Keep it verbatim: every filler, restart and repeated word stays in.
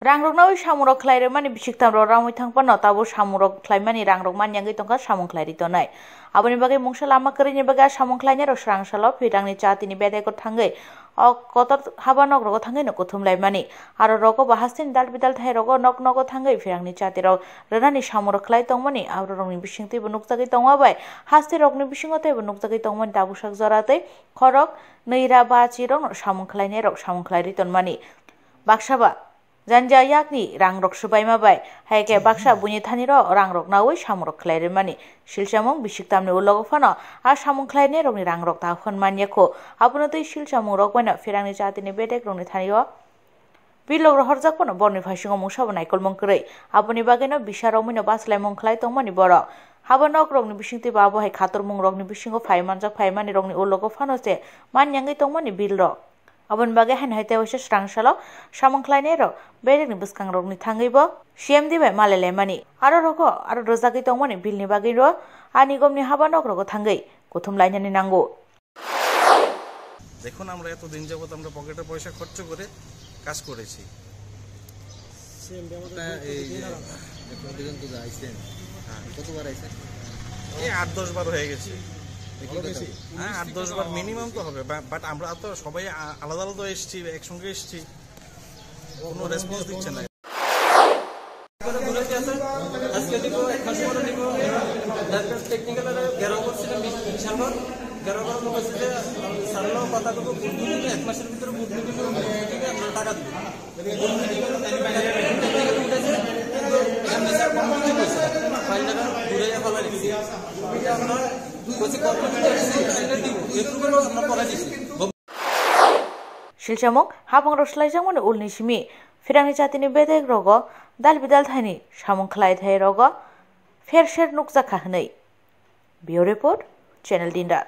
Rang rok nawi samung rok khlai rwmani bisik tamrok ramwi thang phano tabuk samung rok khlaimani rang rok man yangwi tongkha samung khlai ri tonai. Aboni bagwi mungsa lama kwrwini bagwi a samung khlainai rok swrang salo phirangni chati ni bedek o thangwi o kotor haba nok rogo thangwi no kuthum laimani. Aro rogo bo hasteni dal bidal thai rogo nok nogo thangwi phirangni chati rok rwnani samung rok khlai tongmani abo rokni bising twibo nukjagwi tongma bai haste rokni bisingo teibo nukjagwi tongmani tabuk sak jora tei khorok nwi ra bachi rok no samung khlainai rok samung khlai ri tonmani. Baksa ba janja yakni rang rok swbaima bai, hai khe baksa buini thani rok rang rok nawi samung rok khlai rwmani. Silchamung bisik tamni ulogo phano a samung khlainai rokni rang rok ta hwn man ya kho. Abono twi silchamung rok bai no phirangni chati ni bedek rokni thani o bilok rohorjak phano borni phaisingo mungsa bo naikolmung kwrwi. Aboni bagwi no bisa romwi no baslaimung khlai tongmani borok. Haba nok rokni bising twi ba abo hai khatormung rokni bisingo phai manjak phaimani rokni ulogo phano se man yangwi tongmani bil rok. Aboni bagwi haino hai tei waisa swrang salo samung khlainai rok bedekni bwskang rokni thangwi bo C M D bai malai laimani. Aro rogo aro rwjagwi tongmani bill ni bagwi ro a nigom ni haba nok rogo thangwi kuthum lainani nango. দেখুন, আমরা এতদিন যাবত আমরা পকেটের পয়সা খরচ করে কাজ করেছি। সিএমডি আমাদের আপনার বিল এই কত যে দিন হলো? এখন পর্যন্ত যে আইছেন, হ্যাঁ। কতবার আইছেন? এই আট দশ বার হয়ে গেছে। একই কথা। হ্যাঁ, আট দশ বার মিনিমাম তো হবে, বা-, বাট আমরা তো সবাই আ-, আলাদা আলাদা এসছি, একসঙ্গে এসছি, কোনো রেসপন্স দিচ্ছে না। আজকে দিব, এক মাস পরে দিব। তারপর টেকনিক্যাল ঘেরাও করছিলাম বিশ, বিশ সালবার। ঘেরাও করার পর হচ্ছে যে, স্যার হলো কথা বলবো, বুট মিটিং, এক মাসের ভিতরে বুট মিটিং, বুট মিটিং আপনারা টাকা দিবেন। বুট মিটিং হলো টেকনিক্যাল উঠেছে, কিন্তু এমনি স্যার কোনো কিছু বলছে না। ফাইলটা ঘুরে ফেলা রেখেছি। আমরা বলছি, কর্মসূচি এসেছে, ফাইলটা দিব। এটুকু আমরা পরে দিচ্ছি। Silchamung hapang rok swlaijakmani ulni simi phirangni chati ni bedek rogo dal bidal thani samung khlai thai rogo pher ser nukjak kha hwnwi. Bureau Report, Channel Dinda.